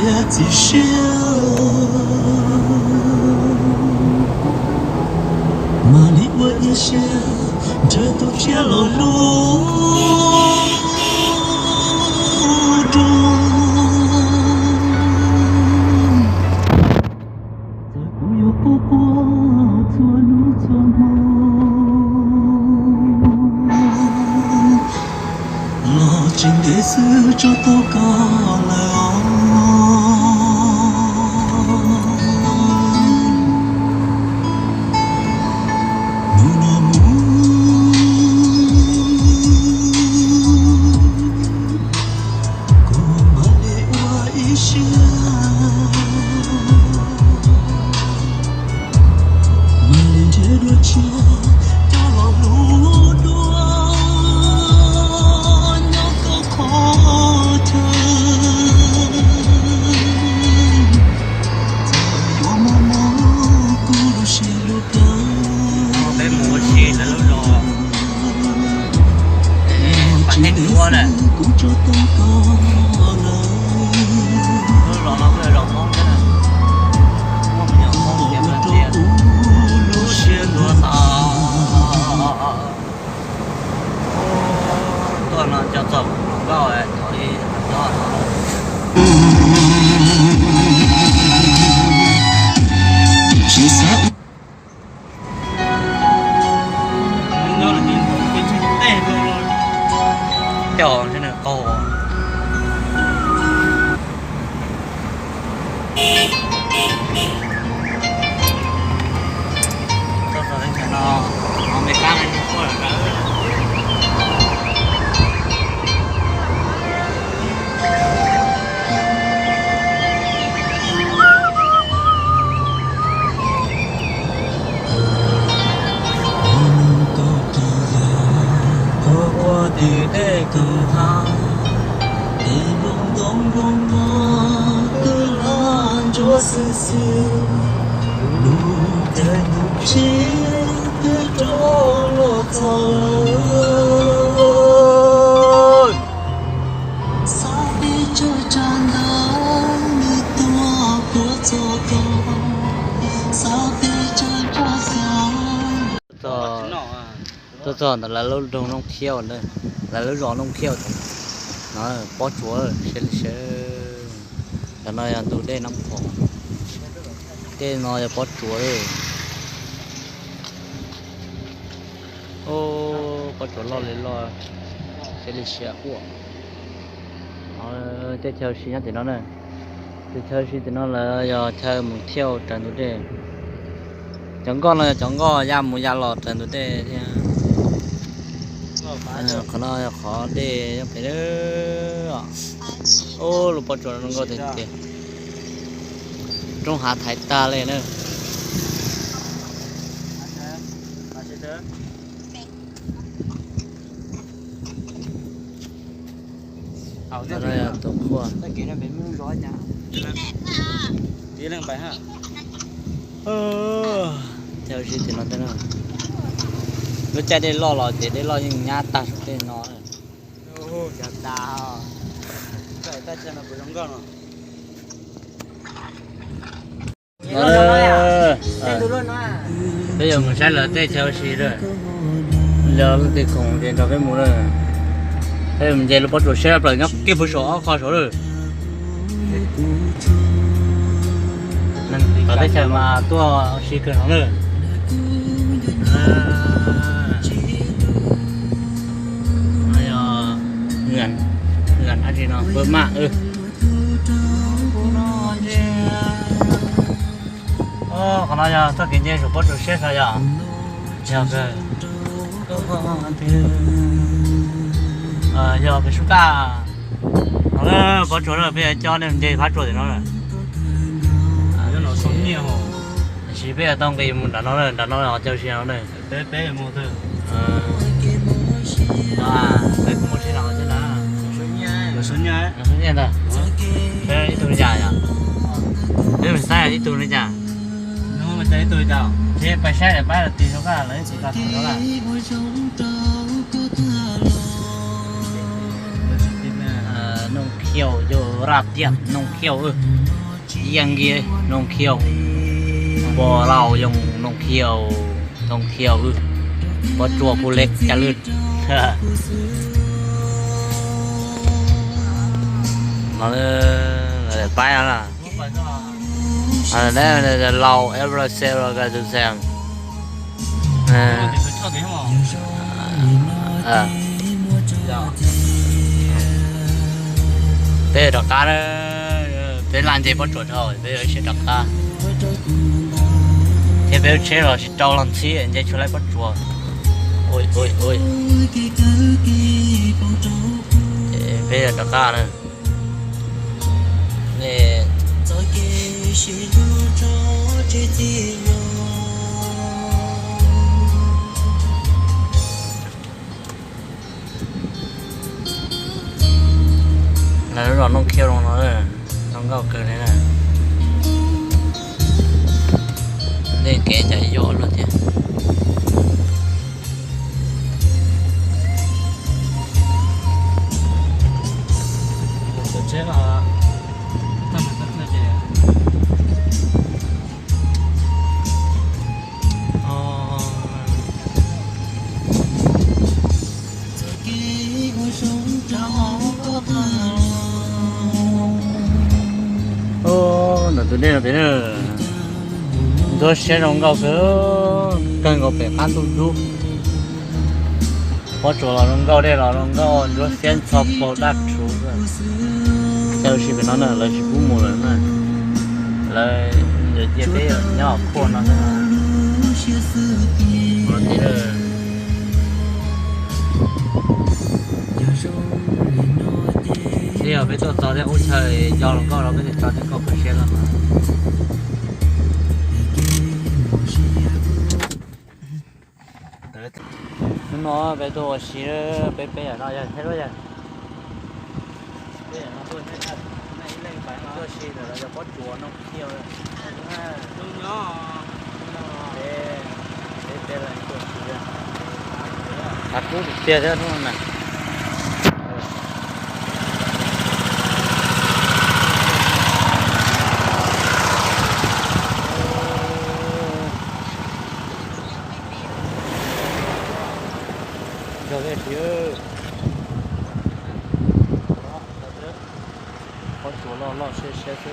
Txiv siab, mam li ua ib siab nrhiav tus tshiab los hlub dua. Txawm kuv yuav quaj quaj txhua hnub txhua hmo, los tsis ntev xwb tso tau koj lawm os. Hnub no mus, kuv mam li ua ib siab, mam li nrhiav dua tshiab coj los hlub dua nyob koj qhov chaw. Txawm yuav mob mob kuv lub siab lub plab. Peb mus ua si lawv lub zos, pas thej duab na. Lub zos no kuj yog zos Hmoob thiab na. Muaj me nyuam Hmoob tiav tiav, lub siab ntuav tod. Tuaj no cov txom nkauj tod li tod no. Coj ntshe nws qaug. Txog teb chaws no, no me kab no quaj lawm. Ua ua tim dej kawg hav, tim nplooj ntoo nplooj no twb lag ntsuab xwb xwb, lub caij ntuj tshiab twb rov los txog lawm. Xav peb tsag tsag ntawd nws tuaj puag txog tod, xav peb tsag tsag xav. Tuaj txog ntawm lawv lub nroog Looj Khiab, lawv lub zos Looj Khiab no, pob tsuas sawv li sawv. Cov no yog ntug dej Nab Phom, tej no yog pob tsuas. Pob tsuas loj li loj, sawv li sawv ua. Tej chaw si nyob tim no na. Tej chaw si tim no lawm yog chaw mus thiaj raws ntug dej. Cov nkoj no yog cov nkoj ya mus ya los raws ntug dej thiab. Qhov no yog qhov dej nyob pem. Ub, lub pob tsuas zoo nkauj tiag tiag. Roob hav thaiv tag li na. Tus qhua. Thiab ua si tim no tej no, lub caij dej loj los ces dej loj yeej nyab tag saum tej no. Peb yuav mus saib lawv tej chaw ua si lawm. Yog leej twg khoom ces nrog peb mus lawm. Peb mus nce lub pob tsuas siab plaws nyob kiag puag saum ob qho saud lawm. Tom teb chaws mas tuaj ua si kawg no lawm. Qhov no yog txoj kev nce saum pob tsuas siab no yog, yog, yog pem sub kaj. Pob tsuas no peb yuav coj nej nce phab tsuas tim no. Tiam sis peb yuav tau nqis mus nram no, nram no ho caw si no na. Peb kuj mus si no thiab na. Lawv suab nyiaj ntag. Saib ib tug li cas yom? Peb mus saib ib tug li cas. Ces pais saib daim pab tim no lawv ib tug tau tau lawm. Nooj Khiaus yog. Raj Tiaj Noog Khiauj, Yeej Nkias Noog Khiauj, Npo Lauj Yoog Noog Khiauj, Noog Khiauj, Pob Tsuas Phu Lej Caj Lwj. Pab no, Lauj Eversel Ga Xu Xeem. Peb yuav rov qab na, peb laj nce Pob Tsuas dhau, peb yuav ib siab rov qab. Thiab peb lub tsheb los tsis rau los ntxhib, nce tsis laib Pob Tsuas. Peb yuav rov qab na. Lawv lub zos Noog Khiauj zoo no, zoo nkauj kawg li na. Ntej kev cas yos luaj thiab. Ntawm tus dej no pem, ntsuab siab zoo nkauj kawg, kawg nkaus pem qab ntuj dub. Pob Tsuas los zoo nkauj, dej los zoo nkauj, ntsuab siab ntxhov plaws daj rhuv. Cas ua si pem no na, lawv tsis pub mus lawm na. Lawv cia peb nyob hauv khuaj no xwb. Thiab yog peb tuaj txog thiab ub chaw yos hluas nkauj los peb thiaj tso thiab nkauj kho siab los mas. Hnub no peb tuaj ua si, peb peb yam no yog thiab lub yog. Peb yam no tuaj thiab, tuaj si lawm los yog Pob Tsuas no kiag. Peb peb leeg tuaj si, qab kub tiag thiab hnub no na. Yog thiab tsis, Pob Tsuas loj loj siab siab xwb.